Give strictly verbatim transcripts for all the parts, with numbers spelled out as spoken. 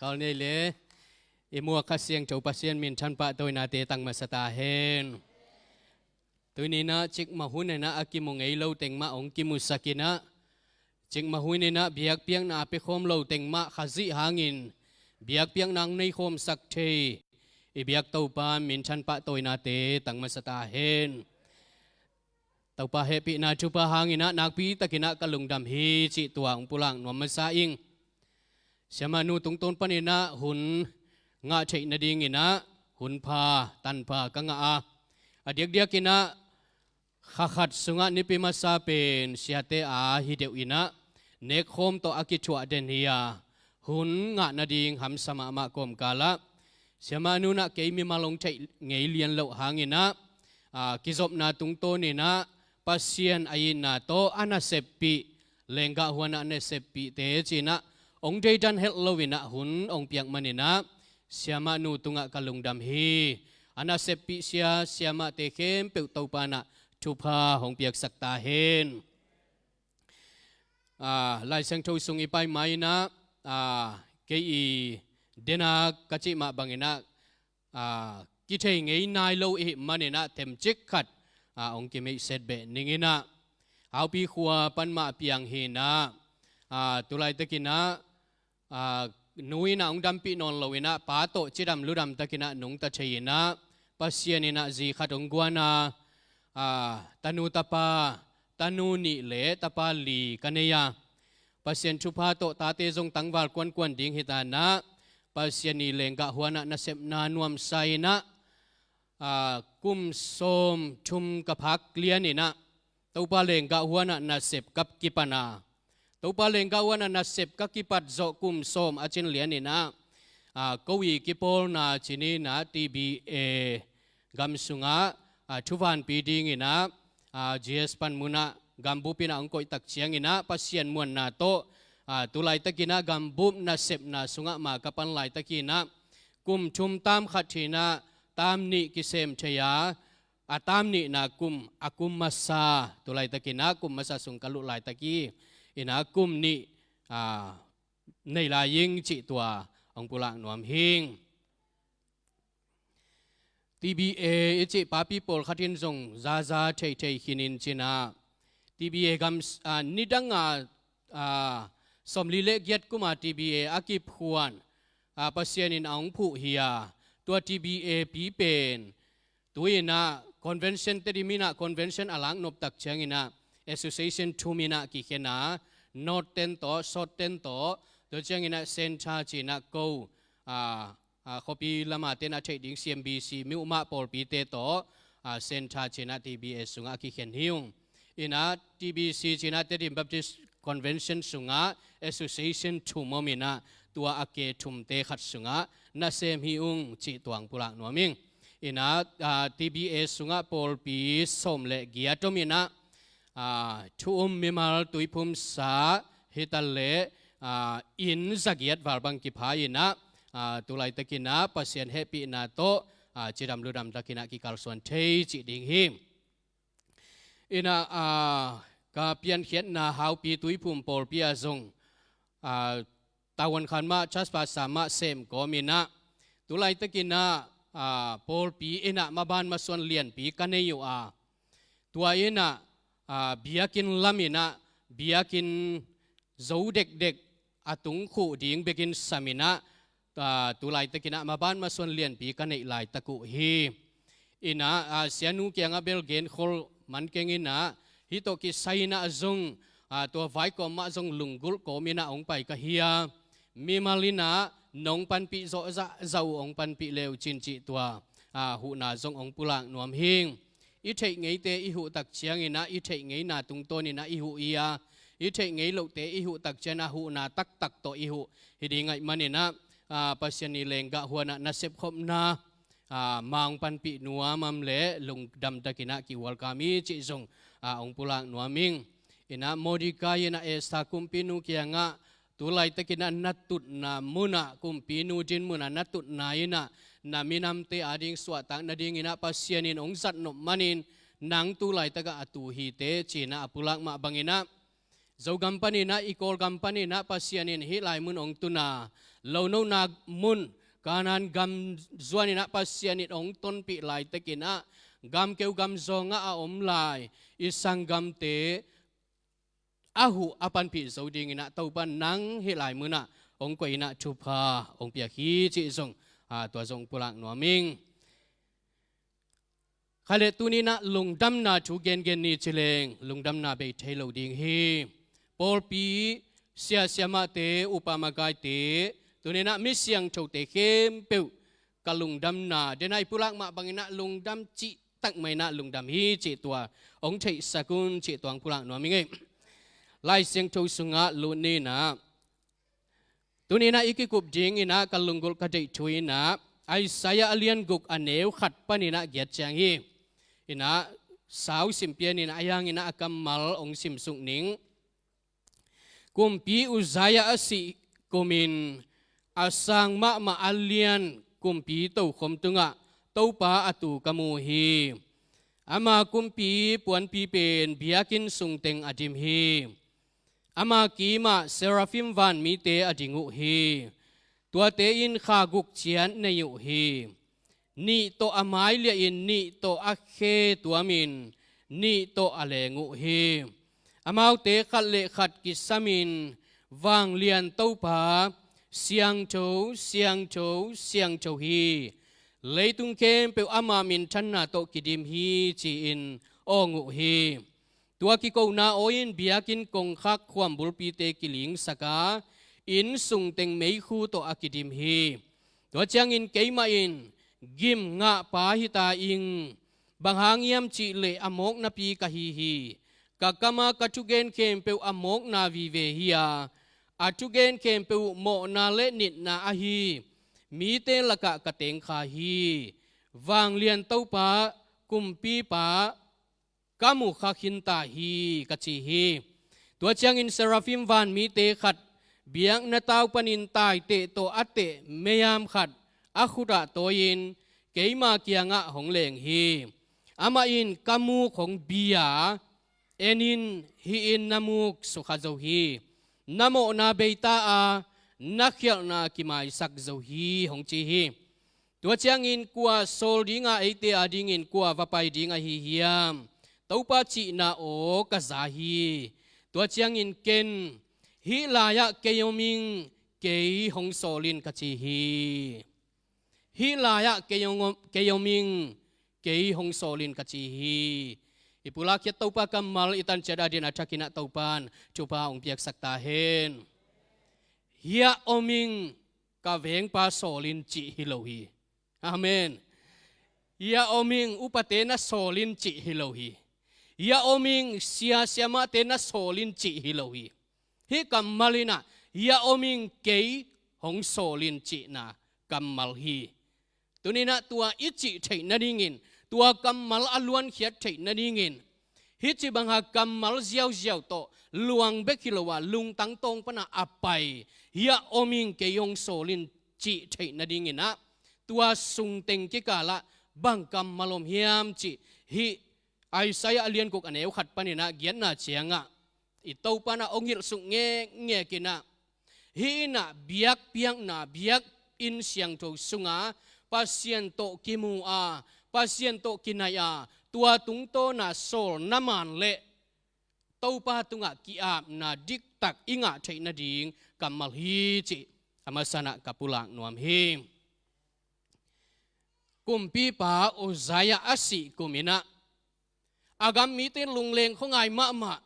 Kal nei le i muak Kha Siangtho Pasian minthan pahtawinate tang masa ta hen. Tuni-in ah cikmah hunin ah a kimu ngei lo teng mah hong kimusak in ah, cikmah hunin ah biakpiakna a pia khawm lo teng mah Khazih hangin biakpiakna hong nei khawmsak thei i biak Topa minthan pahtawinate tang masa ta hen. Topa hehpihna thupha hangin ah nakpi takin ah ka lungdam hi cih tua hong pulak nuam masa ing. Siamahnu tungtawn panin ah hun ngah theih nadingin ah hun pha, tanpha ka ngah a, a diakdiakin ah kha khat sungah nipi masa pen siate a hi deuh in ah nekkhawm tawh a kithuah den hi a, hun ngah nading hamsa mahmah kawmkal ah siamahnu in ah kei mimal hong theih ngei lian loh hangin ah, aa, kizopna tungtawnin ah Pasian a itna tawh a naseppih, lenggah huan ah naseppihte ci-in ah hong deidan helh loin ah hun hong piak manin ah siamahnu tungah ka lungdam hi. A naseppih sia siamahte khempeuh Topa in ah thupha hong piaksak ta hen. Aa, Lai Siangtho sung i pai ma-in ah, aa, kei i denak ka cih mah bangin ah, aa, kithei ngei nai lo i hih manin ah themcik khat, aa, hong kimeihset beh ning in ah, Haupi khua pan mah piang hi in ah, aa, tu laitakin ah, aa, nu in ah hong dampih nawn loin ah pa tawh cidam ludam takin ah nungta thei in ah, Pasian in ah zi khat hong guan a, aa, tanu tapa, tanu nih le tapa li ka nei a, Pasian thupha tawh tate zong tangval kuankuan ding hi ta in ah, Pasian ii lenggah huan ah nasepna nuamsa in ah, aa, kum sawm thum ka phak lian in ah Topa lenggah huan ah nasep ka kipan a, Topa lenggah huan ah nasep ka kipat zawh kum sawm a cin lian in ah, aa, ko ii kipawlna ci-in ah T B A gam sungah, aa, thuvanpi dingin ah, aa, G S panmun ah gambup in ah hong koih tak ciangin ah Pasian muanna tawh, aa, tu laitakin ah gambup nasepna sungah ma ka pan laitakin ah kum thum tam khat hi in ah tam nih kisem thei a, a tam nihna kum, a kum masa, tu laitakin ah kum masa sung ka luh laitak hi in ah kum nih, aa, nei lai ing cih tua hong pulak nuam hi ing. T B A i cih papi pawlkhat in zong zaza theithei khin in ci-in ah T B A gam, aa, nidang a, aa, sawmli le giat kum a T B A a kiphuan, aa, Pasian in a hong phuh hi a, tua T B A pi pen tu-in ah convention, Tedim in ah convention a laknop tak ciangin ah association thum in ah kikhen a, North ten tawh, South ten tawh, tua ciangin ah Centre ci-in ah ko, aa, aa, khuapi lam a ten a theih ding C M B C, Myanmar pawlpite tawh, aa, Centre ci-in ah T B A sungah a kikhen hi ung. In ah T B C ci-in ah Tedim Baptist Convention sungah association thum om in ah tua a ke thumte khat sungah nasem hi ung cih tua hong pulak nuam ing. In ah, aa, T B A sungah pawlpi sawm le giat om in ah, aa, thu um mimal tuiphumsa hi ta leh, aa, inn zagiat val bang kipha in ah, aa, tu laitakin ah Pasian hehpihna tawh, aa, cidam ludam takin ah kikalsuan thei cih ding hi. In ah, aa, ka piankhiatna Haupi tuiphum pawlpi ah zong, aa, tavuan khan mah, church pastor mah sem kawm in ah, tu laitakin ah, aa, pawlpi in ah maban masuan lianpi ka nei uh a, tua in ah, aa, biakinn lam in ah, biakinn zo dekdek a tungkhuh ding bekin sam in ah, aa, tu laitakin ah maban masuan lianpi ka neih laitak uh hi. In ah, aa, sianu kiangah bel genkhol man keng in ah, hih tawh kisai in ah zong, aa, tua vai kawm mah zong lunggulh kawm in ah hong pai ka hi a, mimal in ah nong panpih zawh zahzah uh hong panpih le uh cin cih tua, aa, huhna zong hong pulak nuam hi ing. I theih ngeite i huh tak ciangin ah, i theih ngeina tungtawn in ah i huh hi a, i theih ngei lohte i huh tak ciangin ah huhna taktak tawh i huh hi ding ahih manin ah, aa, Pasian ii lenggah huan ah nasep khopna, aa, ma hong panpih nuam om leh lungdam takin ah ki-welcome hi cih zong, aa, hong pulak nuam ing. In ah Mordekai in ah Esther kumpinu kiangah tu laitakin ah na tutna mun ah, kumpinu din mun ah na tutna in ah na minamte ading suahtak nadingin ah Pasian in hong zat nop manin nang tu laitak ah a tu hi teh ci-in ah a pulak mah bangin ah, Zogam paninah, i Kawlgam paninah Pasian in hih lai mun hong tuna, lonona mun Kanaan gam zuaninah Pasian in hong tonpih laitakinah gamkeu gamzawngah a om lai i sanggamte a huh a panpih zo dinginah Topa nang hih lai munah hong koihinah thupha hong piak hi cih zong, a, tua zong pulak nuam ing. Khaile tuninah lungdamna thu gengen ni cileng lungdamna bei thei lo ding hi. Pawlpi siasiamahte, upa makaite, tuninah mi siangthote khempeuh ka lungdamna, denai pulak mah banginah lungdam cih takmahinah lungdam hi cih tua hong theihsak un cih tua hong pulak nuam ing ei. Lai Siangtho sungah lut ninah tuninah i kikup dinginah ka lunggulh ka deih thu inah Isaiah a lian guk a neu khat paninah giat ciang hi. Inah sau simpian inah a yanginah a kammal hong simsuk ning. Kumpi Uzziah a sih kumin a sang mahmah a lian kumpi tokhom tungah Topa a tu ka mu hi. Ama kumpi puanpi pen biakinn sungteng a dim hi. Ama kimah seraphim vanmite a ding uh hi. Tuate in kha guk ciat nei uh hi. Nih tawh a mailiahin nih tawh a khe tuamin nih tawh a leng uh hi. Amaute khat le khat kisamin, Vanglian Topa, siangtho, siangtho, siangtho hi. Leitung khempeuh ama minthanna tawh kidim hi, ci-in awng uh hi. Tua kikona aw in biakinn kongkhak khuam bulpite kilingsak a, inn sungteng meikhu tawh a kidim hi. Tua ciangin keimah in gim ngahpa hi ta ing. Bang hang hiam cihleh a mawk napi ka hi hi. Ka kam a ka thugen khempeuh a mawkna vive hi a, a thugen khempeuh uh mawhna le nitna ahi mite lakah ka tengkha hi. Vanglian Topa, Kumpipa, ka mu kha khin ta hi, ka ci hi. Tua ciangin seraphim vanmite khat biakna tau panin taiteh tawh a teh meiam khat a khutah tawi-in keima kiangah hong leng hi. Amah in ka muk hong bi a, en in, hih in na muk sukha zo hi. Na mawhna bei ta a, na khialhna kimaisak zo hi, hong ci hi. Tua ciangin kua sawl dinga eite adingin kua va pai ding ahi hiam? Topa cihna aw ka za hi. Tua ciangin ken, hih lai-ah kei om ing, kei hong sawl in, ka ci hi. Hih lai-ah kei hong om, kei om ing, kei hong sawl in, ka ci hi. I pulak khiat Topa kammal i tan ciat adin a thakin ah Topan thupha hong piaksak ta hen. Hiah om ing, ka vengpa sawl in cih hi lo hi. Amen. Hiah om ing, upate na sawl in cih hi lo hi. Hiah om ing, sia siamahte na sawl in cih hi lo hi. Hih kammal in ah, hiah om ing, kei hong sawl in cihna kammal hi. Tuni-in ah tua i cih theih nadingin, tua kammal a luankhiat theih nadingin, hih ci banga kammal ziauziau tawh luang bek hi lo a, lungtang tawng pana a pai, hiah om ing, kei hong sawl in cih theih nadingin ah, tua sungteng kikalah bang kammal om hiam cih, hih Isaiah a lian guk a neu khat panin ah giatna ciangah i Topa in ah hong hilhsuk ngekngek in ah, hih in ah biakpiakna, biakinn siangtho sunga Pasian tawh kimu a, Pasian tawh kinai a, tua tungtawna sawl na man leh Topa tungah ki-apna diktak i ngah theih nading kammal hi cih a masa-in ah ka pulak nuam hi. Kumpipa Uzziah a sih kum in ah, a gam mite lungleng khuangai mahmah,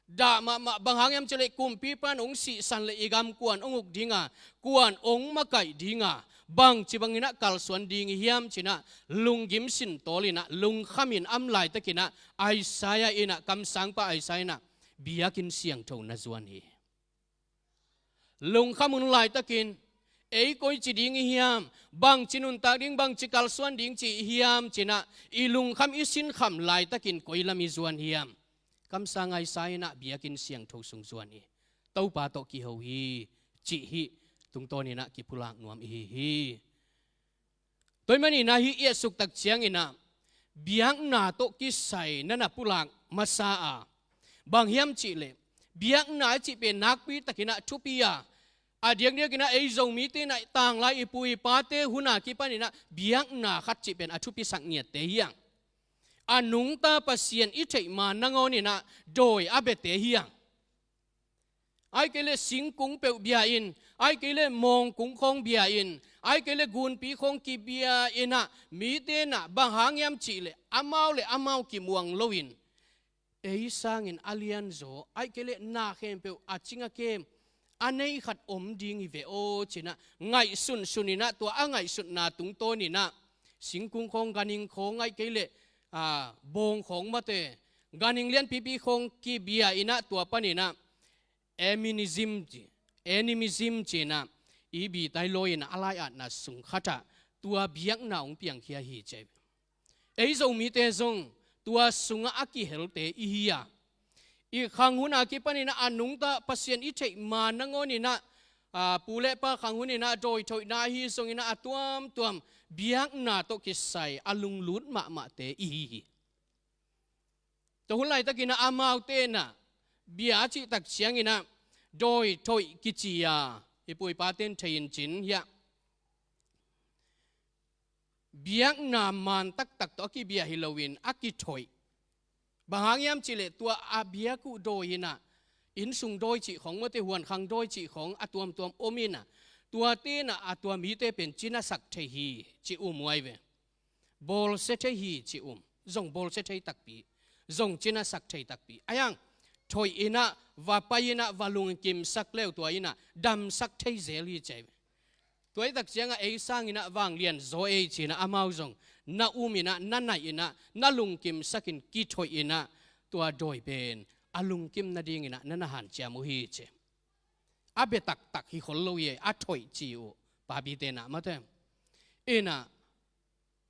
dah mahmah, bang hang hiam cih leh kumpipa in hong sihsan leh i gam kua'n hong uk ding a, kua'n hong makaih ding a, bangci bangin ah kalsuan ding i hiam ci-in ah, lunggim sintawl in ah, lungkham in a om laitakin ah, Isaiah in ah, kamsangpa Isaiah in ah, biakinn siangtho na zuan hi. Lungkham hun laitakin, ei koici ding i hiam, bangci nuntak ding, bangci kalsuan ding ci i hiam ci-in ah, i lungkham i sinkham laitakin koi lam i zuan hiam? Kamsang Isaiah in ah biakinn siangtho sung zuan hi. Topa tawh kiho hi, cih hih tungtawn in ah kipulak nuam i hi hi. Tua ahih manin ah hih i etsuk tak ciangin ah, biakna tawh kisai na na pulak masa a, bang hiam cih leh, Biakna i cih pen nakpi takin ah thupi a, a diakdiakin ah ei Zomite in ah tanglai i pu i pate hun a kipanin ah biakna khat cih pen a thupisak ngiatte hi hang. A nungta Pasian i theih ma nangawnin ah dawi a biate hi hang. Ahih kei leh singkung peuh bia in, ahih kei leh mawngkung khawng bia in, ahih kei leh gunpi khawng kibia in ah, mite in ah bang hang hiam cih leh amau le amau kimuang loin, ei sangin a lianzaw, ahih kei leh na khempeuh a cing a kem a nei khat om ding hi ve aw ci-in ah ngaihsunsun in ah, tua a ngaihsutna tungtawnin ah singkung khawng, ganhing khawng, ahih kei leh, ah, bawng khawng mate, ganhing lianpipi khawng kibia in ah, tua panin ah animism ci, animism ci-in ah i bitai lawi-in ah a lai-atna sung khat ah tua biakna hong piangkhia hi ci. Ei Zomite zong tua sungah a kihelte i hi a, i khang hun a kipanin ah a nungta Pasian i theih ma nangawnin ah, a, pu le pa khang hunin ah dawi thoihna ahi zongin ah a tuamtuam biakna tawh kisai a lunglut mahmahte i hi hi. Tua hun laitakin ah amaute in ah bia a cih tak ciangin ah dawi thoih kici a, i pu i pate'n thei in cin hiah biakna man taktak tawh a kibia hi loin a kithoih. Bang hang hiam cih leh tua a biak uh dawi in ah, innsung dawi cih khawng mate, huankhang dawi cih khawng a tuamtuam om in ah, tuate in ah a tua mite pen cinasak thei hi ci um uh ahi ve. Bawlsia thei hi ci um, zong bawlsia thei takpi, zong cinasak thei takpi. Ahi hang thoih in ah, va pai in ah, va lungkimsak le uh tua in ah damsak thei zel hi ci ahi ve. Tua hi tak ciangah ei sangin ah vanglian zaw ei ci-in ah amau zong na um in ah, na naih in ah, na lungkimsak in, kithoih in ah, tua dawi pen a lungkim nadingin ah na na hanciam uh hi ci. A bia taktak hi khol lo hi, a thoih ci uh, papite in ah mate. In ah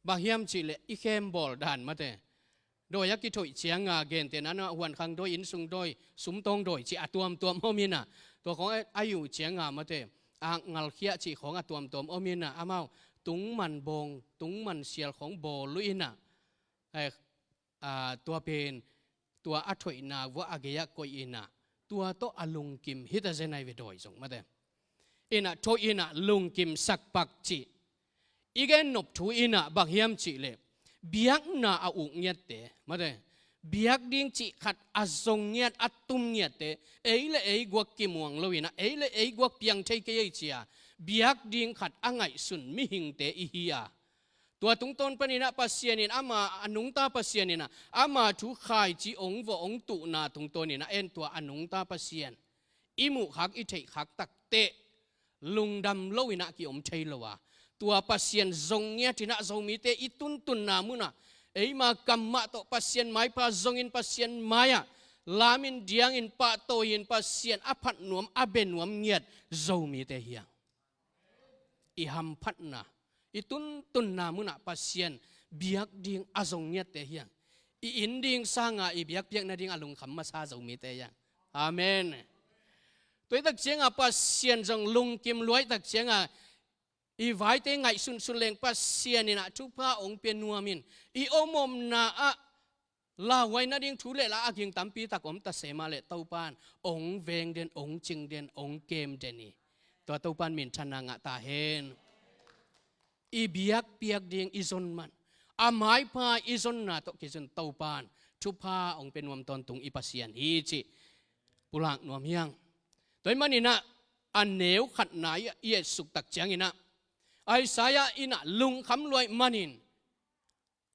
bang hiam cih leh i khem bawl dan mate, dawi a kithoih cianga gentehna-in ah huankhang dawi, innsung dawi, sumtawng dawi cih a tuamtuam om in ah, tua khawng a, a yu cianga mate, a ngalkhiah cih khawng a tuamtuam om in ah, amau tungman bawng, tungman sial khawng bawl uh in ah, eh, a, tua pen, tua a thoihna vuah a gei-ah koih in ah, tua tawh a lungkim hi ta zen ahi ve dawi zong mate. In ah thoih in ah lungkimsak pak cih i gen nop thu in ah bang hiam cih leh biakna a uk ngiatte mate, biak ding cih khat a zong ngiat, a tum ngiatte, ei le ei guak kimuang lo in ah, ei le ei guak piang thei kei ei ci-a biak ding khat a ngaihsun mihingte i hi a, tua tungtawn panin ah Pasian in ama, a nungta Pasian in ah ama thu khaici hong vawh hong tuhna tungtawn in ah en, tua a nungta Pasian i muhkhak, i theihkhak takteh lungdam lo in ah ki-om thei lo a, tua Pasian zong ngiat in ah Zomite i tuntunna munah, eima kam mah tawh Pasian maipha zongin, Pasian mai-ah lamin, diangin, pahtawi-in, Pasian a phat nuam, a bia nuam ngiat Zomite hi hang. I hamphatna, i tuntunna munah Pasian biak ding a zong ngiatte hi hang. I inn ding sanga i biakpiak nading a lungkham masa Zomite hi hang. Amen. Tua hi tak cianga Pasian zong lungkim lua hi tak cianga, i vaite ngaihsunsun leng Pasian in ah thupha hong pia nuam in, i om omna ah lauhuai nading thu le la a ging tampi tak om ta se mah leh Topa'n hong veng den, hong cing den, hong kem den hi. Tua Topa'n minthanna ngah ta hen. I biakpiak ding i zon man, a maipha i zonna tawh kizun Topa'n thupha hong pia nuam tawntung i Pasian hi cih pulak nuam hi hang. Tua hi manin ah a neu khatna i, i etsuk tak ciangin ah Isaiah in ah lungkham lua hi manin,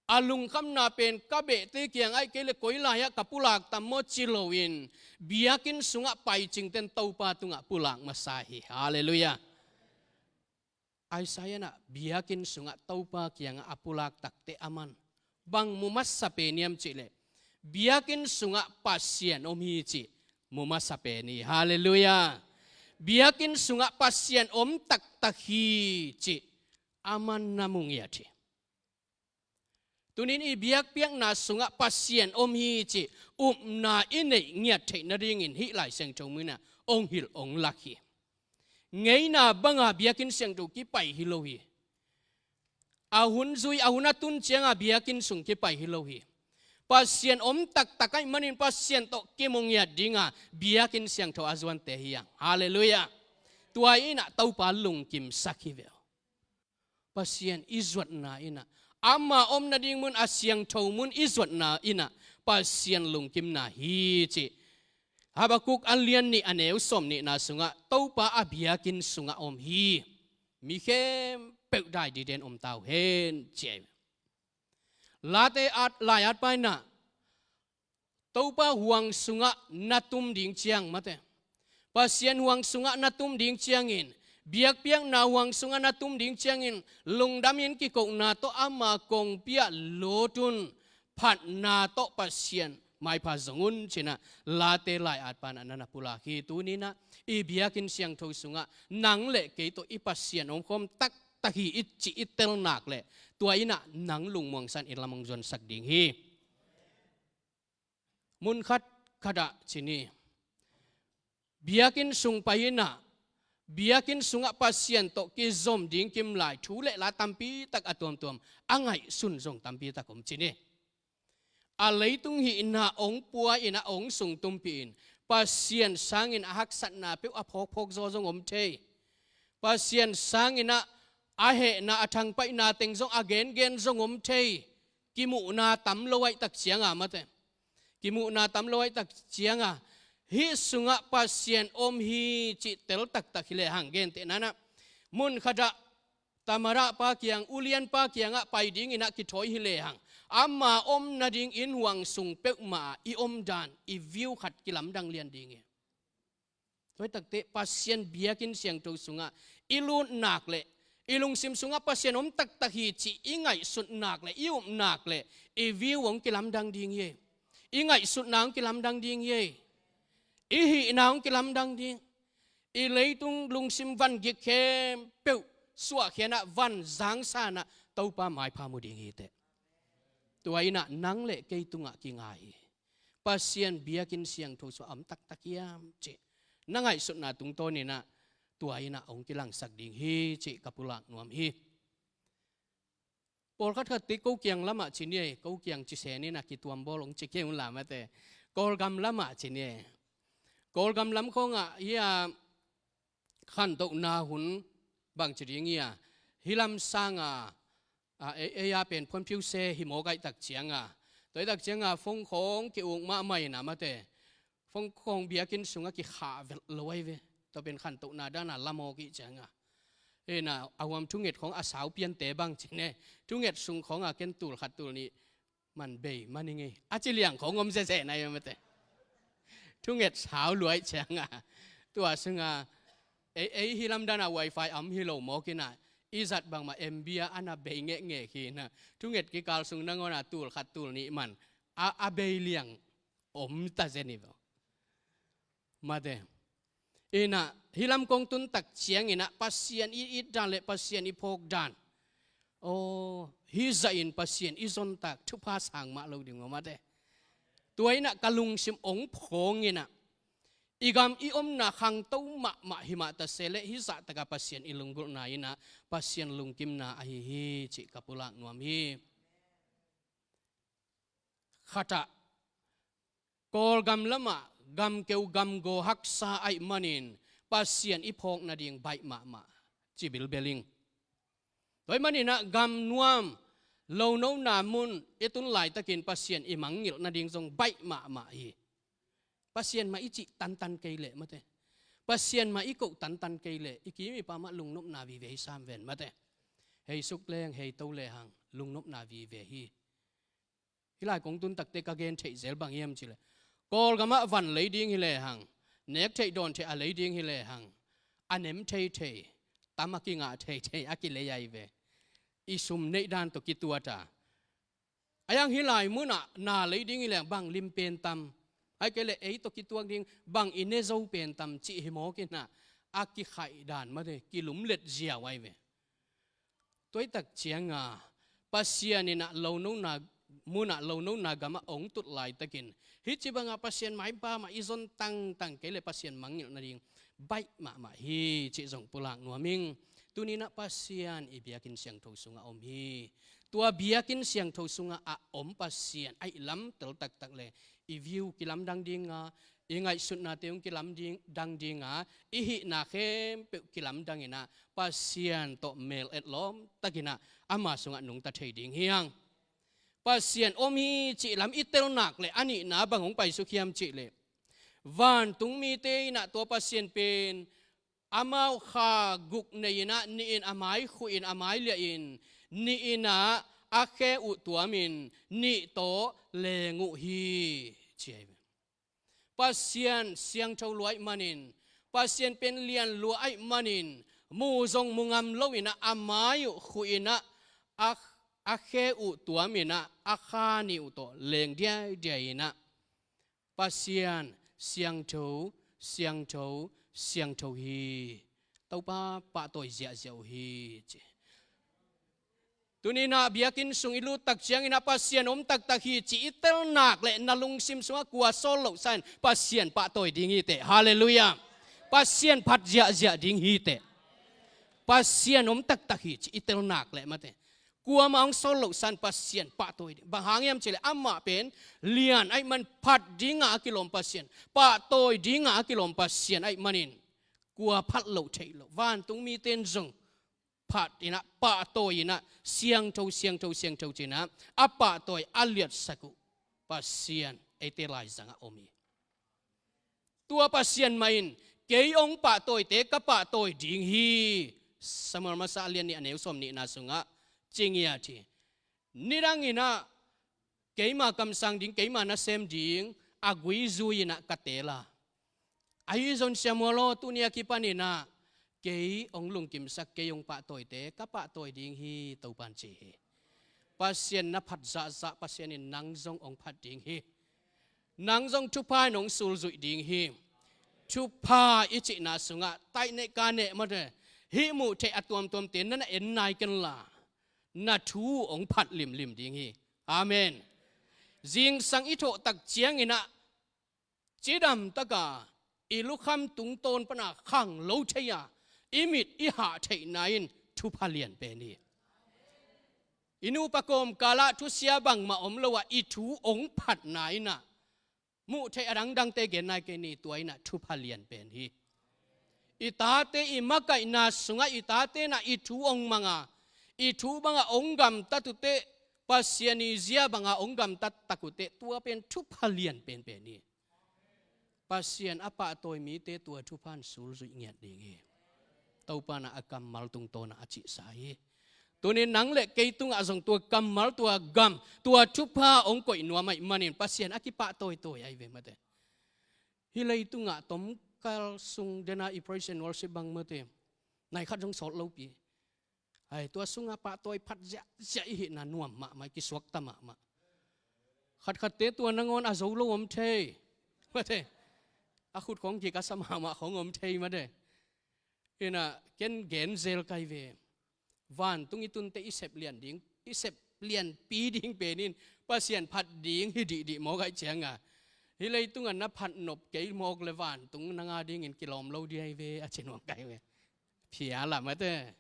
a lungkhamna pen ka behte kiang ahih kei leh koi lai-ah ka pulak tam maw ci loin, biakinn sungah paicingte'n Topa tungah pulak masa hi. Halleluiah. Isaiah in ah biakinn sungah Topa kiangah a pulak takteh aman bang mu masa pen hiam cih leh, biakinn sungah Pasian om hi cih mu masa pen hi. Halleluiah. Biakinn sungah Pasian om taktak hi cih aman na mu ngiat hi. Tuni-in i biakpiakna sungah Pasian om hi cih upna i neih ngiat theih nadingin hih Lai Siangtho mun ah hong hilh hong lak hi. Ngeina banga biakinn siangtho kipai hi lo hi. A hun zui, a hun a tun cianga biakinn sung kipai hi lo hi. Pasian om taktak ahih manin Pasian tawh kimu ngiat dinga biakinn siangtho a zuante hi hang. Halleluiah. Tua innah Topa lungkimsak hi ve uh. Pasian i zuatna innah, ama om nading mun, a siangtho mun i zuatna innah Pasian lungkimna hi cih Habakuk a lian nih a neu sawm nihna sungah Topa a biakinn sungah om hi. Mi khempeuh dai diden om ta uh hen ci ahi. Late at, lai-at pa innah Topa huang sungah na tum ding ciang, mate, Pasian huang sungah na tum ding ciangin, biakpiakna huang sungah na tum ding ciangin, lungdamin kikona tawh ama kongpi ah lut un, phatna tawh Pasian maipha zong un cinah Late lai-at pa innah na na pulak hi. Tuni innah i biakinn siangtho sungah nang le kei tawh i Pasian omkhawm taktak hi i cih i tel nak leh, tua innah nang lungmuangsan i lam hong zuansak ding hi. Mun khat khatah ci ni, biakinn sung pai innah, biakinn sungah Pasian tawh kizom ding kimlai thu le la tampitak a tuamtuam a ngaihsun zong tampitak om ci ni. A leitung hihna hong pua innah hong sung tumpih in, Pasian sangin a haksatna peuh a phawkphawk zaw zong om thei. Pasian sanginah a hehna, a thangpaihna teng zong a gengen zong om thei. Kimuhna tam lo ahih tak cianga, mate, kimuhna tam lo ahih tak cianga, hih sungah Pasian om hi cih tel taktak hi lehang, gentehna innah mun khatah Tamara pa kiang, ulian pa kiangah pai dinginah kithawi hi lehang, ama om nading inn huang sung peuhmah ah i omdan, i view khat kilamdang lian ding hi. Tua ahih takteh Pasian biakinn siangtho sungah i lut nak leh, i lungsim sungah Pasian om taktak hi cih i ngaihsut nak leh, i up nak leh, i view hong kilamdang ding hi. I ngaihsutna hong kilamdang ding hi. I hihna hong kilamdang ding. I leitung lungsim van gik khempeuh suahkhianah, van zangsanah Topa maipha mu ding hi teh. Tua innah nang le kei tungah kinga hi. Pasian biakinn siangtho sungah om taktak hiam cih na ngaihsutna tungtawninah tua innah hong kilangsak ding hi cih ka pulak nuam hi. Pawlkhat khat teh ko kiang lamah ci ni ei, ko kiang ci se ni na, kituam bawl hong ci kei un la, mate. Kawlgam lamah ci ni ei. Kawlgam lam khawngah hia khantohna hun bang ci ding hia, hih lam sanga, a, ei, ei a pen phuanphiu se hi mawk ahih tak cianga, tua ahih tak cianga phone khawng ki-uk mahmah inah, mate, phone khawng biakinn sungah kikha vet lo ahi ve. Tua pen khantohna dana la mawk ahih cianga, inah a huam thunget khawng a sau piante bang ci ni ei, thunget sung khawngah ken tul khat tul nih man bei man ing ei, a ci liang khawng om zeze na hi, mate. Thunget sau lua ahih cianga, tua sunga ei, ei hih lamdana wifi a om hi lo mawk inah, i zat bangmah M B a ana bei ngekngek hi inah, thunget kikal sung nangawna tul khat tul nih man a, a bei liang om ta zen hi ve. Mate. Inah hih lam kong tun tak cianginah Pasian i it dan le Pasian i phawk dan, aw, hih zahin Pasian i zontak thupha sang mah lo ding uh, mate. Tua innah ka lungsim hong phawng inah, i gam i omna khangto mahmah hi mah ta se leh, hih zahtaka Pasian i lunggulhna innah Pasian lungkimna ahi hi cih ka pulak nuam hi. Khatah, Kawlgam lamah gamkeu gamgaw haksa ahih manin Pasian i phawk nading baih mahmah ci bilbel ing. Tua ahih maninah gam nuam, lonona mun i tun laitakin Pasian i mangngilh nading zong baih mahmah hi. Pasian mah i cih tantan kei leh, mate, Pasian mah i koh tantan kei leh, i kim i pam ah lungnopna vive hi sam ven, mate. Hei suk leng, hei to lehang, lungnopna vive hi. Hih lai kong tun takte ka gen theih zel bang hiam cih leh, Kawlgamah van lei ding hi lehang, nek theih dawn theih a lei ding hi lehang, a nem theithei, tam a kingah theithei a kilei ahi ve. I sum neih dan tawh kituata, a hiang hih lai munah na lei ding hi lehang bang lim pen tam, ahih kei leh ei tawh kituak ding bang i ne zo pen tam cih hi mawk inah, a kikhaih dan, mate, kilumlet ziau ahi ve. Tua ahih tak cianga Pasian innah lonona munah, lonona gamah hong tut laitakin, hih ci bangah Pasian maipha mah i zon tangtang kei leh Pasian mangngilh nading baih mahmah hi cih zong pulak nuam ing. Tuninah Pasian i biakinn siangtho sungah om hi. Tua biakinn siangtho sungah a om Pasian a ihlamtel taktak le i view kilamdang dinga, i ngaihsutnate hong kilamdang dinga, i hihna khempeuh kilamdang inah Pasian tawh mel etlawm takinah ama sungah nungta thei ding hi hang. Pasian om hi cih lam i tel nak le a nihna bang hong paisuk hiam cih le, vantung mite inah tua Pasian pen amau kha guk nei inah nih in a mai khuh in a mai liah in, nih inah a khe uh tuamin nih tawh leng uh hi, ci ahi ve. Pasian siangtho lua ahih manin, Pasian pen lian lua ahih manin, mu zong mu ngam lo inah a mai uh khuh inah a, a khe uh tuam inah a kha nih uh tawh leng diaidiai inah Pasian siangtho, siangtho, siangtho hi. Topa pahtawi ziahziah uh hi, ci. Tuni inah biakinn sung i lut tak ciangin ah Pasian om taktak hi ci i tel nak le na lungsim sungah kua sawl loh sa in Pasian pahtawi ding hi teh. Halleluiah. Pasian phat ziahziah ding hi teh. Pasian om taktak hi ci i tel nak le mate. Kuamah hong sawl loh sa in Pasian pahtawi ding. Bang hang hiam cih le amah pen lian ahih man phat dingah a kilawm Pasian, pahtawi dingah a kilawm Pasian ahih manin kua phat loh theih loh. Vantung mite in zong phat inah, pahtawi inah, siangtho, siangtho, siangtho ci inah a pahtawi a liatsak uh Pasian eite laizangah om hi. Tua Pasian mah in kei hong pahtawite ka pahtawi ding hi. Samuel masa a lian nih a neu sawm nihna sungah ci ngiat hi. Nidang inah keima kamsang ding, keima nasem ding a gui zui inah ka teel a, ahi zong Samuel aw, tuni a kipan inah kei hong lungkimsak, kei hong pahtawite ka pahtawi ding hi, Topan ci hi. Pasian na phat zahzah Pasian in nang zong hong phat ding hi. Nang zong thupha in hong sulzuih ding hi. Thupha i cihna sungah taineh kaneh mate, hih muh theih a tuamtuamte na na en nai kenla, na thu hong phat limlim ding hi. Amen. Zingsang i thawh tak ciang inah cidam taka i lukham tungtawn pana khang lo thei a, i mit i hah theihna in thupha lian pen hi. I nupa kawmkalah thusia bangmah om lo a i thu hong phatna inah muh theih a dangdangte gen nai kei ni, tua inah thupha lian pen hi. I tate i makaihna sungah i tate inah i thu hong mang a, i thu bangah hong gamtat uh teh, Pasian i zia bangah hong gamtat tak uh teh, tua pen thupha lian penpen hi. Pasian a pahtawi mite tua thupha in sulzuih ngiat ding hi. Topa inah a kammal tungtawnah a cihsa hi. Tuni nang le kei tungah zong tua kammal, tua gam, tua thupha hong koih nuam ahih manin Pasian a kipahtawitawi ahi ve mate. Hih leitungah tomkal sung dena i praise and worship bang mate, nai khat zong sawt lopi. Ai, tua sungah pahtawi phat ziahziah i hihna nuam mahmah, i kisuakta mahmah. Khatkhatte tua nangawn a zo lo om thei. Mate. A khut khawng kik a sa mahmah khawng om thei mate. Inah ken gen zel kai ve. Vantung i tunte i sep lian ding, i sep lianpi ding pen in Pasian phat ding hi dihdih mawk ahih cianga, hih leitungah na phat nop kei mawk le vantung nang a dingin kilawm lo ding ahi ve a ci nuam kai ve. Phial ah mate.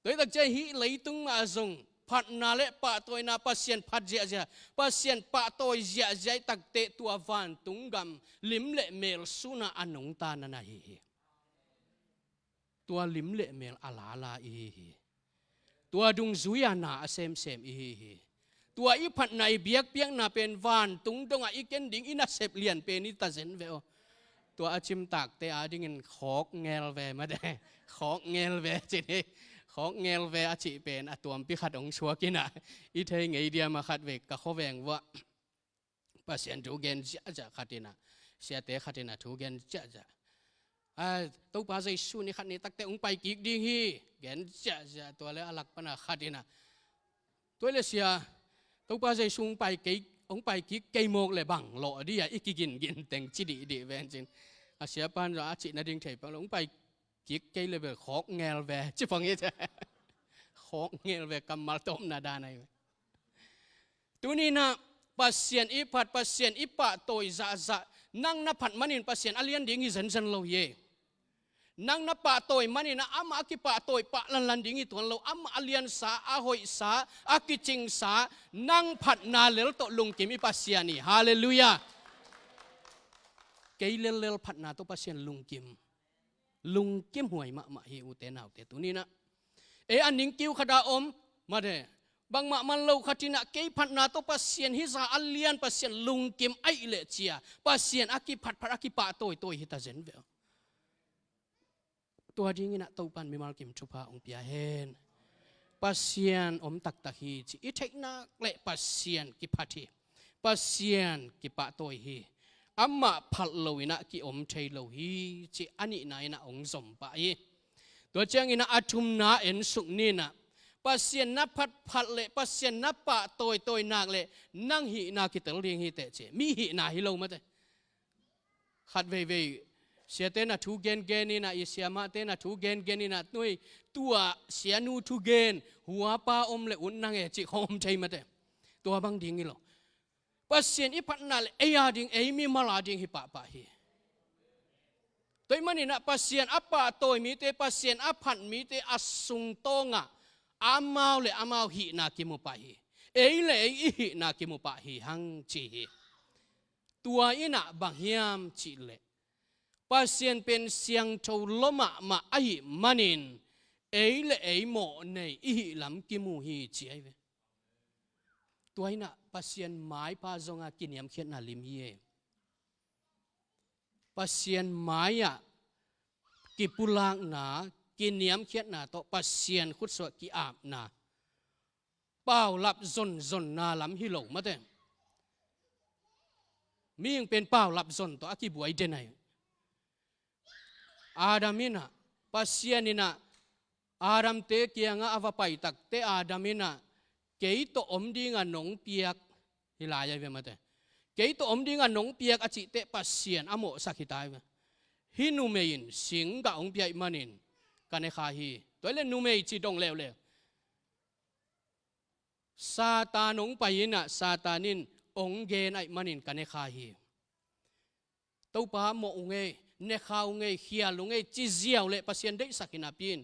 Tua hi tak ciang hih leitung mah zong phatna le pahtawina Pasian phat ziahziah, Pasian pahtawi ziahziah hi tak teh tua vantung gam lim le mel sunah a nungta na na hi hi. Tua lim le mel a lala i hi hi. Tua dungzui a na a semsem i hi hi. Tua i phatna i biakpiakna pen vantung dongah i ken ding i nasep lian pen hi ta zen ve aw. Tua a cimtakte a dingin khawk ngel ve mate. Khawk ngel ve cin hi. Khawk ngel ve a cih pen a tuampi khat hong suak inah i thei ngei diam a khat ve ka khuaveng vuah Pasian thu gen ziahziah khat inah, siate khat inah thu gen ziahziah. A, Topa Jesu ni khat ni takte hong pai kik ding hi. Gen ziahziah, tua le a lak pana khat inah, tua le sia, Topa Jesu hong pai kei, hong pai kik kei mawk le bang lawh dih a i kigingin teng ci dihdih ven cin. A siapan zong a cih nading thei pak lo, hong pai kik kei le bel khawk ngel ve ci pang hi. Khawk ngel ve kammal tawpna dan ahi ve. Tuni inah Pasian i phat, Pasian i pahtawi zahzah, nang na phat manin Pasian a lian ding hi zenzen lo hi. Nang na pahtawi manin ah amah a kipahtawi pah lanlan ding hi tuan lo. Amah a liansa, a hoihsa, a kicingsa, nang phatna lel tawh lungkim i Pasian hi. Halleluiah. Kei lellel phatna tawh Pasian lungkim, lungkim huai mahmah hi, ute naute. Tuni-in ah ei a ning kiu khat ah om mate, bangmah man lo khat in ah kei phatna tawh Pasian hizah a lian, Pasian lungkim ahih leh ci-a Pasian a kiphatphat, a kipahtawitawi hi ta zen ve. Tua dingin ah Topa'n mimal kim thupha hong pia hen. Pasian om taktak hi cih i theih nak leh Pasian kiphat hi. Pasian kipahtawi hi. Amah phat lo-in ah ki-om thei lo hi cih a nihna in ah hong zom pah hi. Tua ciangin ah a thumna en suk ni-in ah, Pasian na phatphat leh, Pasian na pahtawitawi nak leh nang hihna kitel ding hi teh ci. Mi hihna hi lo mate. Khat veivei siate na thu gengen in ah, i siamahte na thu gengen in ah, nui, tua sianu thugen, huapa om leh ut nang e cih khong om thei mate. Tua bang ding hi lo. Pasian i phatna leh ei a ding, ei mimal a ding hi pahpah hi. Tua ahih manin ah Pasian a pahtawi mite, Pasian a phat mite a sungtawng ah amau leh amau hihna kimu pah hi. Ei leh ei i hihna kimu pah hi hang ci hi. Tua in ah bang hiam cih leh, Pasian pen siangtho lua mahmah ahih manin ei leh ei mawhnei i hih lam kimu hi ci ahi ve. Tua in ah Pasian maipha zong a kiniamkhiatna lim hi e. Pasian mai-ah kipulakna, kiniamkhiatna tawh Pasian khutsuah ki-apna, paulap zonzonna lam hi lo mate. Mihing pen paulap zon tawh a kibuai den ahi. Adam in ah, Pasian in ah Adamte kiangah a va pai takteh Adam in ah, kei tawh om dingah nong piak, hi lai ahi ve mate. Kei tawh om dingah nong piak a cihteh Pasian a mawhsak hi ta ahi ve. Hih numei in singgah hong pia ahih manin ka ne kha hi. Tua hi leh numei ci dong leuleu. Satan hong pai in ah, Satan in hong gen ahih manin ka ne kha hi. Topa mawh ung ei, ne kha ung ei, khial ung ei ci ziau leh Pasian deihsak hi napi-in,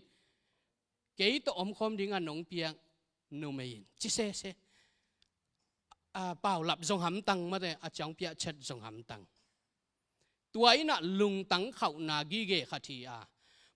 kei tawh omkhawm dingah nong piak numei in ci sese. A, paulap zong hamtang mate, a ciang piak chet zong hamtang. Tua in ah lungtang khauhna gige khat hi a,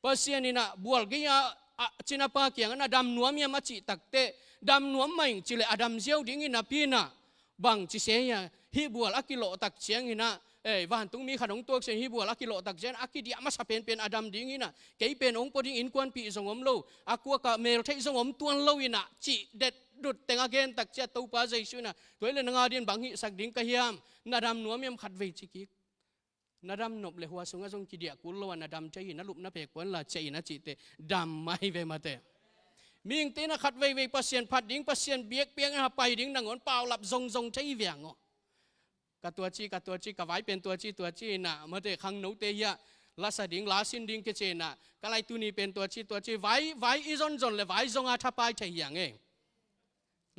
Pasian in ah bual gei-a, a, cinapa kiangah na dam nuam hiam a cih takteh, dam nuam mah ing ci leh a dam ziau ding hi napi-in ah, bang ci se hiam, hih bual a kilawh tak ciangin ah, ei, vantungmi khat hong tuak se, hih bual a kilawh tak ciangin a kidiah masa penpen a dam ding hi-in ah, kei pen hong pua ding innkuanpih zong om lo, a kuakah meltheih zong om tuan lo-in ah cih detdet teng a gen tak ciang Topa Jesu in ah, tua hi leh nang a dingin bang hihsak ding ka hiam, na dam nuam hiam khatvei ci kik. Na dam nop leh hua sungah zong kidiah kul lo a, na dam thei hi, na lupna pek puan la ciah in a cihteh dam mah hi ve mate. Mihingte in ah khat veivei Pasian phat ding, Pasian biakpiak in ah pai ding nangawn paulap zongzong thei hi ve ang aw. Ka tua ci, ka tua ci, ka vai pen tua ci, tua ci in ah mate, khangnote hiah la sa ding, la sin ding kici in ah, ka lai tuni pen tua ci, tua ci, vai, vai i zonzon leh vai zong a thapai thei hi ang e.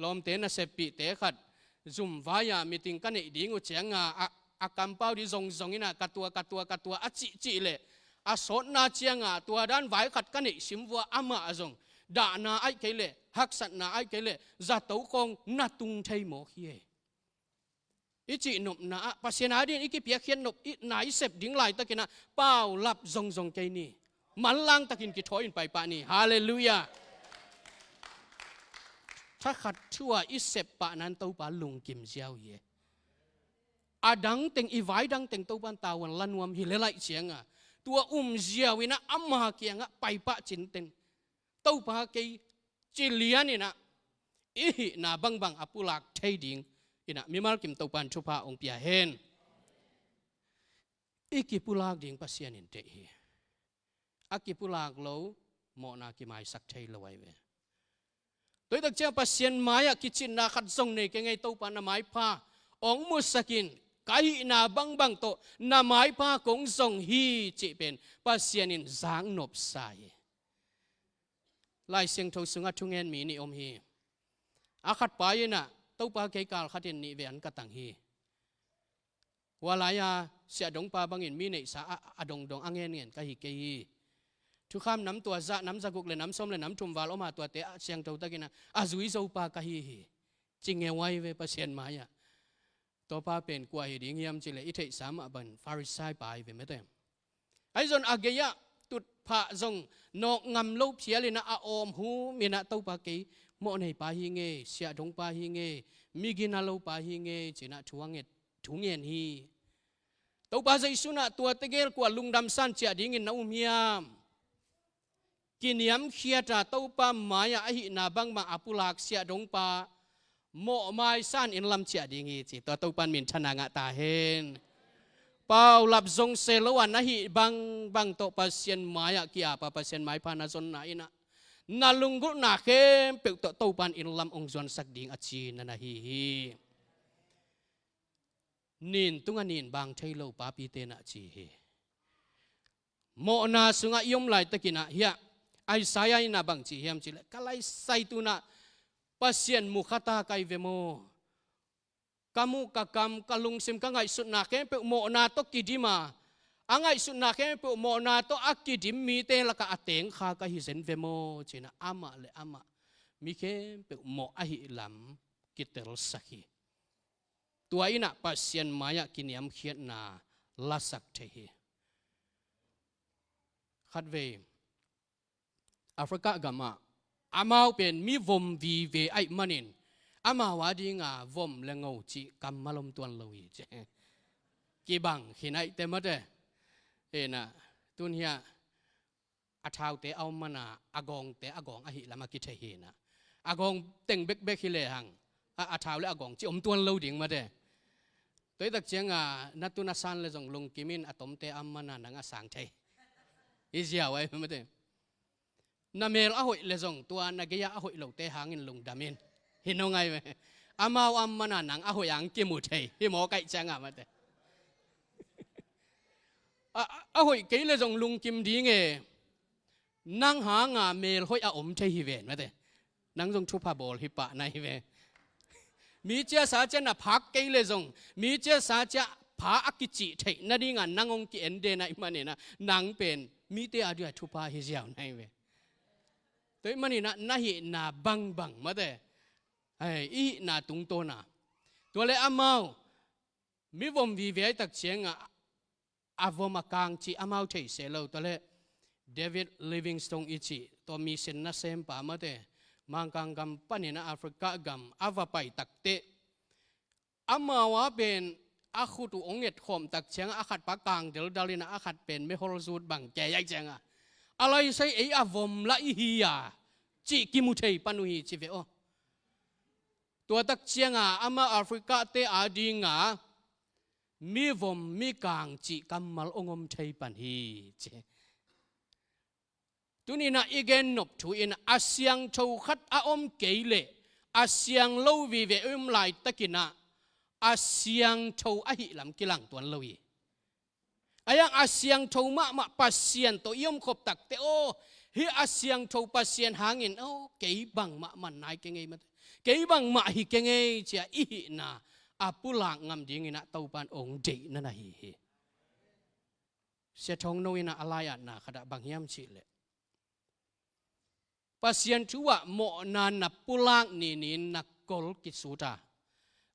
Lawmte naseppihte khat zum vai-ah meeting ka neih ding uh ciangah, a, a kampau ding zongzong in ah ka tua, ka tua, ka tua a cihcih leh, a sawtna ciangah tua dan vai khat ka neih sim vua, amah zong dahna ahih kei leh, haksatna ahih kei leh, zato khawng na tung thei mawk hi e. I cihnopna ah, Pasian a dingin i kipiakkhiat nop, i na i sep ding laitakin ah paulap zongzong kei ni. Manlang takin kithawi-in paipah ni. Halleluiah. Thakhat thu-a i sep pahna in Topa lungkim ziau hi e. A dangteng, i vai dangteng Topa in tavuan la nuam hi leh laih ciangah, tua um ziau in ah ama kiangah paipah cinteng, Topa kei ci lian in ah, i hihna bangbang a pulak thei ding in ah mimal kim Topa in thupha hong pia hen. I kipulak ding Pasian in deih hi. A kipulak lo, mawhna kimaisak thei lo ahi ve. Tua hi tak ciang Pasian mai-ah kicinna khat zong nei kei ing ei, Topa na maipha hong musak in, ka hihna bangbang tawh na maipha kong zong hi cih pen Pasian in zaknop sa hi. Lai Siangtho sungah thungen mi nih om hi. A khatpa in ah, Topa kei kal khatin nih vei an ka tang hi. Hua lai-a Sia Dongpa bangin mi neihsa a, a dongdong a ngenngen ka hi kei hi. Thukham nam tua zah, nam zaguk le nam sawm le nam thum val om a, tuate ah siangtho takin ah a zui zo pa ka hi hi, ci ngeu ai ve Pasian mai-ah. Tua pa pen kua hi ding hiam cih leh i theihsa mah bang Farisai pa hi ve mate. Ahi zong a gei-ah tutphah zong nawk ngam lo phial in ah a awm hum in ah Topa kei mawh nei pa hi ing e, siahdong pa hi ing e, mi gina lo pa hi ing e ci-in ah thu a nget, thu ngen hi. Topa Jesu in ah tuate gel kua lungdam san ciah dingin na um hiam? Kiniamkhiat a Topa mai-ah ahihna bangmah a pulak siahdongpa mawhmai san inn lam ciah ding hi ci. Tua Topa in minthanna ngah ta hen. Paulap zong se lo a na hih bangbang tawh Pasian mai-ah ki-ap a, Pasian maipha na zonna in ah na lunggulhna khempeuh tawh Topa in inn lam hong zuansak ding a ci na na hi hi. Nin tungah nin bang thei lo papite na ci hi. Mawhna sungah i om laitakin ah hiah Isaiah in ah bang ci hiam cih leh, ka laisai tu-in ah Pasian mu kha ta ka hi ve maw? Ka muh, ka kam, ka lungsim, ka ngaihsutna khempeuh mawhna tawh kidim a, a ngaihsutna khempeuh mawhna tawh a kidim mite lakah a teng kha ka hi zen ve maw? Ci-in ah amah le amah mi khempeuh mawh ahih lam kitelsak hi. Tua in ah Pasian mai-ah kiniamkhiatna lasak thei hi. Khatvei Africa gamah amau pen mi vom vive ahih manin amau a dinga vom le ngo cih kammal om tuan lo hi ci. Kibang khin ahih teh mate. Hi-in ah tun hiah a thaute a om man a, a gawngte a gawng ahih lam a kithei hi-in ah, a gawng teng bekbek hi lehang a, a thau le a gawng cih om tuan lo ding mate. Tua hi tak ciangin na tu na san le zong lungkim in, a tomte a om man a nang a sang thei hi ziau ai mate. Na mel a hoih le zong tua na gei-ah a hoih lote hangin lungdam in, hi nong ai ve. Amau a om man a nang a hoih hang kimu thei hi maw, kaih ciangin mate. A, a, a hoih kei le zong lungkim ding e. Nang hanga mel hoih a om thei hi ven mate. Nang zong thupha bawl hi pah na hi ve. Mi ciasa ciah na phak kei le zong, mi ciasa ciah pha a kicih theih nadinga nang hong ki-en den ahih manin ah nang pen mite a dia thupha hi ziau na hi ve. Tua ahih manin ah na hihna bangbang mate, ai, i hihna tungtawn a, tua le amau mi vom vive ahih tak ciangin a vom a kang cih amau thei se lo. Tua le David Livingstone i cih tua mission nasempa mate, Mangkang gam panin ah Africa gam a va pai tak teh, amau a pen a khut uh hong etkhawm tak ciangin a khat pa kang deldal in ah a khat pen mehol zut bang kei ahih ciangin a laisai ei a vom lah i hi a cih kimu thei pan uh hi ci ve aw. Tua tak ciangin amah Africa-te a dinga mi vom mi kang cih kammal hong om thei pan hi ci. Tuni-in ah i gen nop thu in a siangtho khat a om kei leh a siang lo vive i om laitakin ah a siangtho ahih lam kilang tuan lo hi. Ahi hang a siangtho mahmah Pasian tawh i omkhop tak teh aw, hih a siangtho Pasian hangin aw, kei bangmah man nai keng ei mate, kei bangmah hi keng ei ci-a i hihna a pulak ngam dingin ah Topa in hong deih na na hi hi. Sia Thawng No in ah a lai-atna khat ah bang hiam cih leh, Pasian thu ah mawhna na pulak ninin na kol kisut a,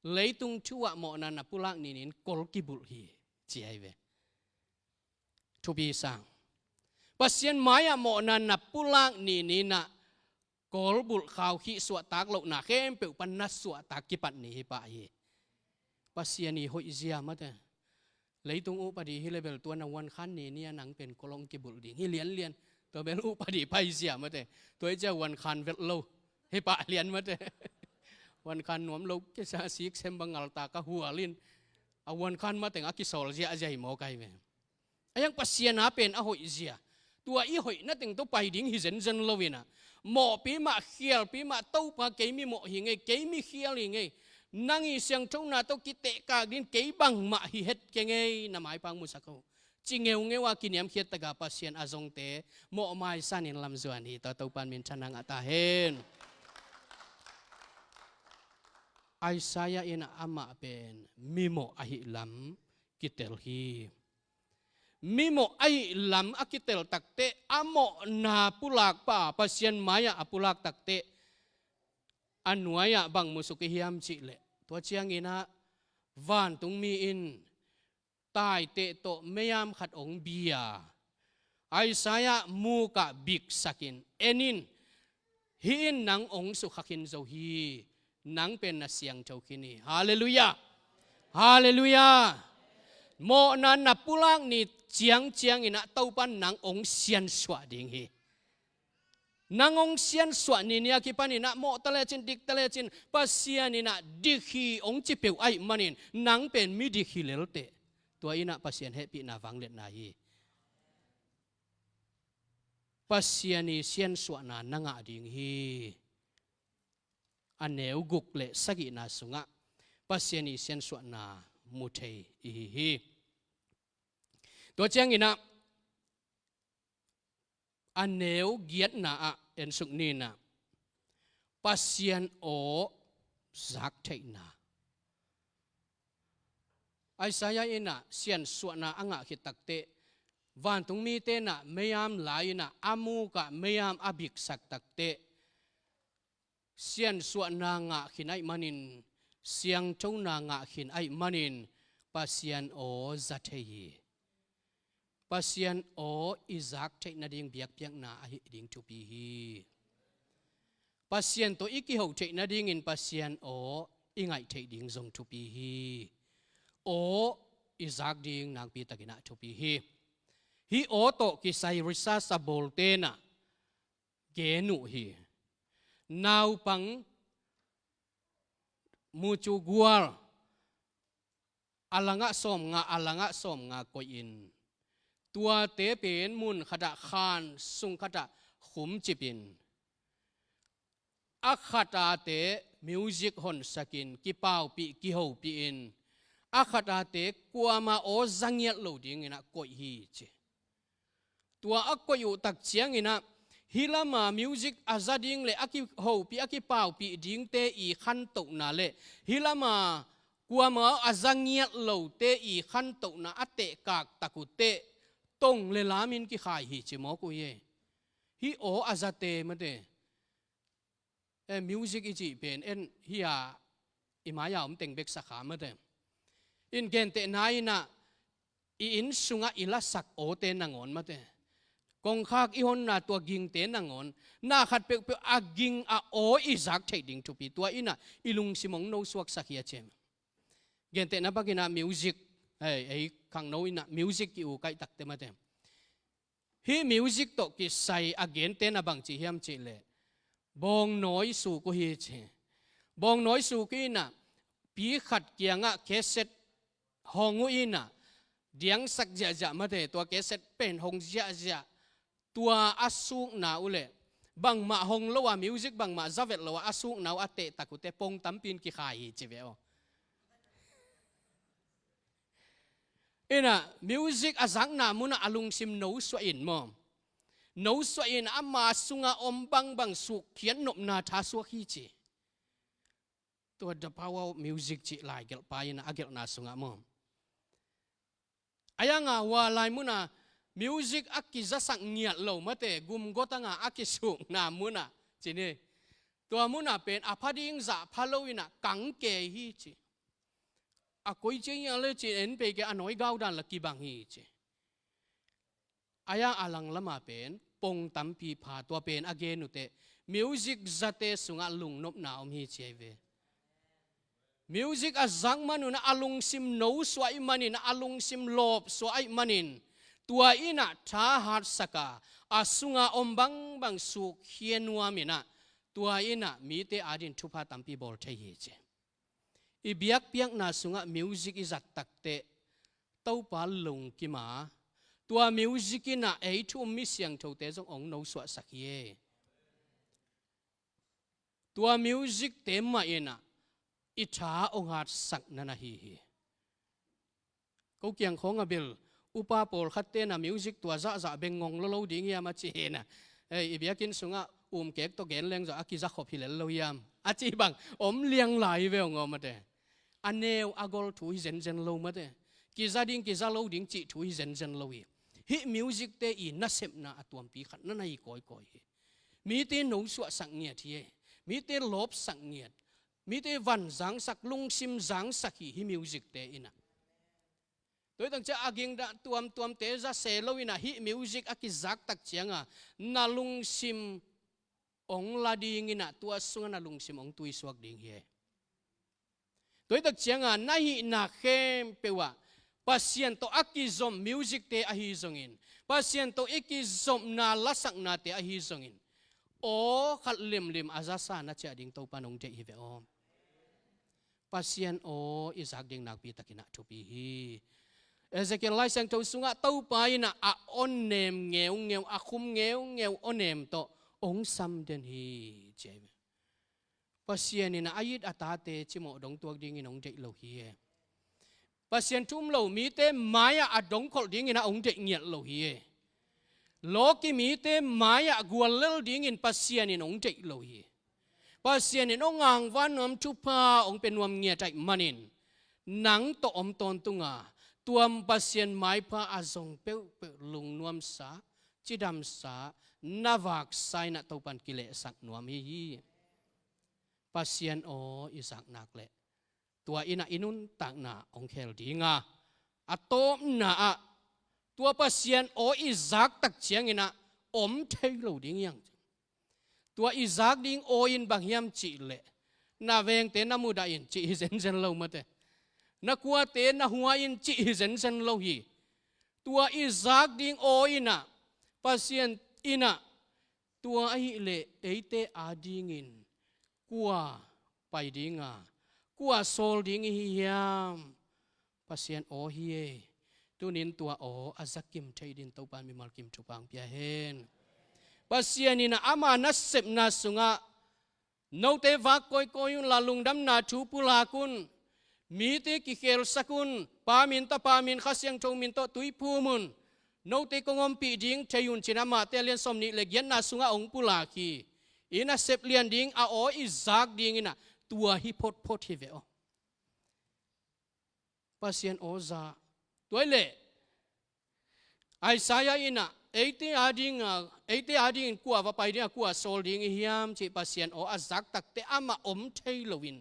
leitung thu ah mawhna na pulak ninin kol kibulh hi ci ahi ve. Thupi sang. Pasian mai-ah mawhna na pulak ninin ah kol bulh khau khih suahtak lohna khempeuh pan na suahtak kipat ni hi pah hi. Pasian i hoih zia mate. Leitung upadi hi le bel tua na uankhan ni ni-a nang pen kol hong kibulh ding hi lianlian. Tua bel upadi pai zia mate. Tua hi cia uankhan velh lo hi pah lian mate. Uankhan nuam lo kisa siksem bang ngalta ka hual in a uankhan mateng a kisawl ziahziah hi maw kai ve. Ahi hang Pasian a pen a hoih zia, tua i hoih na teng tawh pai ding hi zenzen lo in ah, mawhpi mah khialpi mah Topa kei mi mawh hi ngei, kei mi khial hi ngei, nang i siangthona tawh kitehkak dingin kei bangmah hi het keng ei, na maipang musak o, ci ngeungeu a kiniamkhiat taka Pasian a zongte mawhmai sanin lamzuan hi. Tua Topa in minthanna ngah ta hen. Isaiah in ah amah pen mimawh ahih lam kitel hi. mimawh ahih lam a kitel takteh, a mawhna pulak pa, Pasian mai-ah a pulak takteh, a nuai-ah bang musuk i hiam cihleh, tua cianginah vantungmi in taiteh tawh meiam khat hong bia, Isaiah mukah biksakin, en in, hih in nang hong sukha khin zo hi, nang pen na siangtho khin hi. Halleluiah. Halleluiah. Mawhna na pulak ni ciangcianginah Topa in nang hong siansuah ding hi. Nang hong siansuah ni ni a kipaninah mawh ta lecin, dik ta lecin, Pasian inah dik hi hong ci peuh ahih manin, nang pen mi dik hi lelte, tua inah Pasian hehpihna vangliatna hi. Pasian i siansuahna na ngah ding hi. A neu guk le sagihna sungah Pasian i siansuahna mu thei i hi hi. Tua cianginah a neu giatna ah en suk ninah, Pasian aw zak theihna. Isaiah inah siansuahna a ngah khit takteh, vantungmite inah meiam lai inah a mukah meiam a biksak takteh, siansuahna ngah khin ahih manin, siangthona ngah khin ahih manin, Pasian aw za thei hi. Pasian aw i zak theih nading biakpiakna ahi ding thupi hi. Pasian tawh i kiho theih nadingin Pasian aw i ngaih theih ding zong thupi hi. Aw i zak ding nakpi takinah thupi hi. Hih aw tawh kisai research a bawlte inah gen uh hi. Naupang mucu gual a langah sawmnga, a langah sawmnga koihin, tuate pen mun khatah khan sung khatah khumcipin, a khatate music honsakin kipaupih kihopihin, a khatate kuama aw za ngiat lo dinginah koih hi ci. Tua a koih uh tak cianginah, hih lama music a za ding le a kihopih a kipaupih dingte i khantohna le hih lama kuama a za ngiat lote i khantohna a tehkak tak uh teh, tong le lamin kikhai hi ci mawk uh hi. Hih aw a zate mate, eh, music i cih pen en hi-a, i mai-a om teng bek sakha mate. In gentehna inah i inn sungah i lasak awte nangawn mate, kongkhak i honna tua gingte nangawn, na khat peuhpeuh a ging a aw i zak theih ding thupi, tua inah i lungsim hong nosuaksak hi a ci. Gentehna bakinah music, ei, ei khangno inah music ki-ukaih takte mate. Hih music tawh kisai a gentehna bang ci hiam cihleh, bawngnawi suk uh hi ci. Bawngnawi suk uh inah, pi khat kiangah cassette hong uh inah, diangsak ziahziah mate, tua cassette pen hong ziahziah, tua a sukna uh le, bangmah hong lo a, music bangmah zavet lo a, a sukna uh a tehtak uh teh pong tampi in kikhai hi ci ve aw. Inah, music a zakna munah a lungsim nosuah in maw, nosuah in ama sunga om bangbang sukkhiat nopna tha suak hi ci. Tua The Power of Music cih laigelhpa inah a gelhna sungah maw, a yanga hua lai muna music a kizasak ngiat lo mate, gumgotanga a kisukna munah ci ni. Tua munah pen a pha ding zah pha lo inah kangke hi ci. A koi cia ngiat le ci, en pei ke a nawi gaudan la kibang hi ci. A ya a langlama pen pong tampi pha, tua pen a gen uh teh music zate sungah lungnopna om hi ci ahi ve. Music a zak man unah a lungsim nosuah ahih manin, a lungsim lawpsuah ahih manin, tua inah tha hatsaka, a sunga om bangbang sukkhia nuam inah, tua inah mite adin thupha tampi bawl thei hi ci. I biakpiakna sungah music i zat takteh Topa lungkim a, tua music inah ei thu um mi siangthote zong hong nosuahsak hi e. Tua music te mah inah i tha hong hatsak na na hi hi. Ko kiang khawng a bel upa pawlkhat tenah music tua zahzah beng ngong lolo ding hiam a ci hinah. Ei, i biakinn sungah umkek tawh gen leng zawh a kizakhop hi lel lo hiam a ci bang om liang lai ve hong om mate. A neu a gol thu hi zenzen lo mate. kiza ding, kiza lo ding cih thu hi zenzen lo hi. Hih music te i nasepna a tuampi khat na na hi kawikawi hi. Mite nosuahsak ngiat hi e. Mite lawpsak ngiat. Mite van zangsak, lungsim zangsak hi, hih music te in ah. Tua hi tak ciang a gingdah tuamtuamte za se lo in ah hih music a kizak tak ciang a na lungsim hong la ding in ah tua sungah na lungsim hong tuisuak ding hi e. Tua hi tak ciang a na hihna khempeuh ah Pasian tawh a kizom music te ahi zongin, Pasian tawh i kizopna lasaknate ahi zongin, aw khat limlim a zasa na ciah ding Topa'n hong deih hi ve aw. Pasian aw i zak ding nakpi takin ah thupi hi. Ezekiel Lai Siangtho sungah Topa in ah a aw nem ngeungeu, a khum ngeungeu aw nem tawh hong sam den hi, ci hi. Pasian in ah a it a tate cimawh dong tuak dingin hong deih lo hi e. Pasian thu um lo mite mai-ah a dongkholh dingin ah hong deih ngiat lo hi e. Lawki mite mai-ah guallel dingin Pasian in hong deih lo hi. Pasian in hong angvan nuam thupha hong pia nuam ngiat ahih manin, nang tawh om tawntung a, tua Pasian maipha a zong peuhpeuh lungnuamsa, cidamsa, na vaksa in ah Topa'n kilehsak nuam hi hi. Pasian aw i zak nak leh tua in ah i nuntakna hong khel ding a, a tawpna ah tua Pasian aw i zak tak ciangin ah om thei lo ding hi hang. Tua i zak ding aw in bang hiam cih leh, na vengte na mudah in cih hi zenzen lo mate. Na kuate na hua in cih hi zenzen lo hi. Tua i zak ding aw in ah Pasian in ah tua ahih leh eite adingin kua pai ding a, kua sawl ding i hi hiam? Pasian aw hi e. Tunin tua aw a zakim thei dingin Topa'n mimal kim thupha hong pia hen. Pasian in ah ama nasepna sungah note vak kawikawi unla, lungdamna thu pulak un, mite kikhelsak un, Pa min, Tapa min, Kha Siangtho min tawh tuiphum un, note kong ompih ding thei un, ci-in amah te a lian sawmnih le giatna sungah hong pulak hi. I nasep lian ding a aw i zak dingin ah tua hi photphot hi ve aw. Pasian aw za. Tua hi leh Isaiah in ah eite ading a, eite adingin kua va pai ding a, kua sawl ding i hiam cih Pasian aw a zak tak teh amah om thei loin,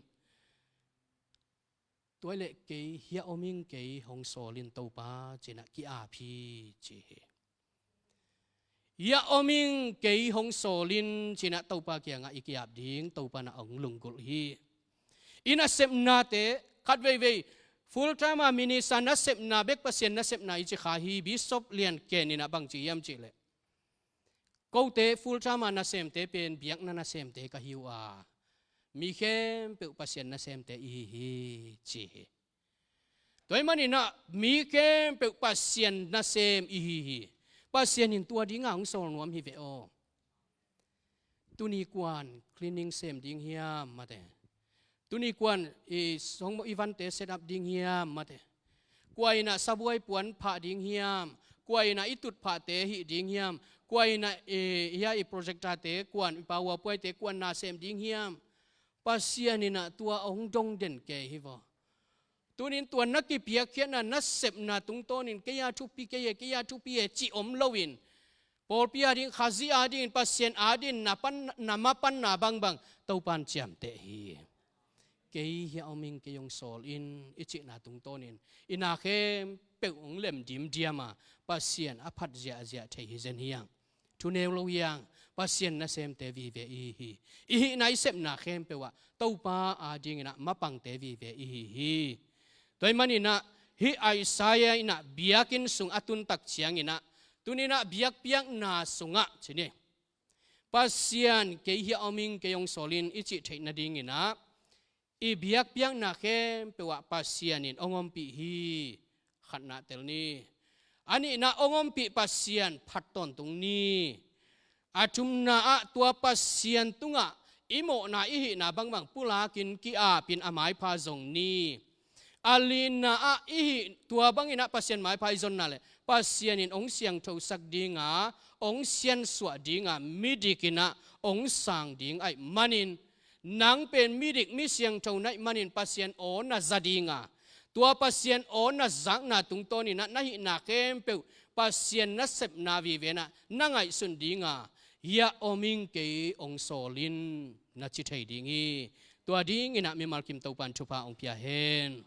tua hi leh kei hiah om ing, kei hong sawl in Topa, ci-in ah ki-ap hi, ci hi. Hiah om ing, kei hong sawl in, ci-in ah Topa kiangah i ki-ap ding Topa'n ah hong lunggulh hi. I nasepnate khatveivei, full time a minister nasepna bek Pasian nasepna i ci kha hi. Bishop Lian Ken in ah bang ci hiam cih leh, kote full time a nasemte pen biakna nasemte ka hi uh a, mi khempeuh Pasian nasemte i hi hi, ci hi. Tua ahih manin ah mi khempeuh Pasian nasem i hi hi. Pasian in tua dingin hong sawl nuam hi ve aw. Tuni kua'n cleaning sem ding hiam, mate? Tuni kua'n i songmawh i vante set up ding hiam, mate? Kua in ah sabuai puan phah ding hiam? Kua in ah i tutphahte hih ding hiam? Kua in ah i, i, i projector-te, kua'n i pauapuaite, kua'n na sem ding hiam? Pasian in ah tua hong dong den kei hi vaw. Tunin tua na kipiakkhiatna, nasepna tungtawnin kei a thupi kei e, kei a thupi e cih om loin, pawlpi ading, Khazih adingin, Pasian adingin na pan, na mapanna bangbang Topa'n ciamteh hi. Kei hiah om ing, kei hong sawl in i cihna tungtawnin i na khempeuh hong lem dimdiam a, Pasian a phat ziahziah thei hi zen hi hang. Thuneu lo hi hang. Pasian nasemte vive i hi hi. I hihna i sepna khempeuh ah Topa adingin ah mapangte vive i hi hi. Tua ahih manin ah hih Isaiah in ah biakinn sung a tun tak ciangin ah, tunin ah biakpiakna sungah ci ni, Pasian kei hiah om ing, kei hong sawl in i cih theih nadingin ah, i biakpiakna khempeuh ah Pasian in hong ompih hi. Khatna tel ni. A nihna, hong ompih Pasian phat tawntung ni. A thumna ah tua Pasian tungah i mawhna, i hihna bangbang pulakin ki-apin a maipha zong ni. A lina ah i hih tua bangin ah Pasian maipha i zonna leh Pasian in hong siangthosak ding a, hong siansuah ding a, midik in ah hong sang ding ahih manin, nang pen midik mi siangtho na hih manin Pasian aw na za ding a, Tua Pasian aw na zakna tungtawninah na hihna khempeuh Pasian nasepna vivenah na ngaihsun dinga hiah om ing, kei hong sawl in, na ci thei ding hi. Tua dinginah mimal kim Topan thupha hong pia hen.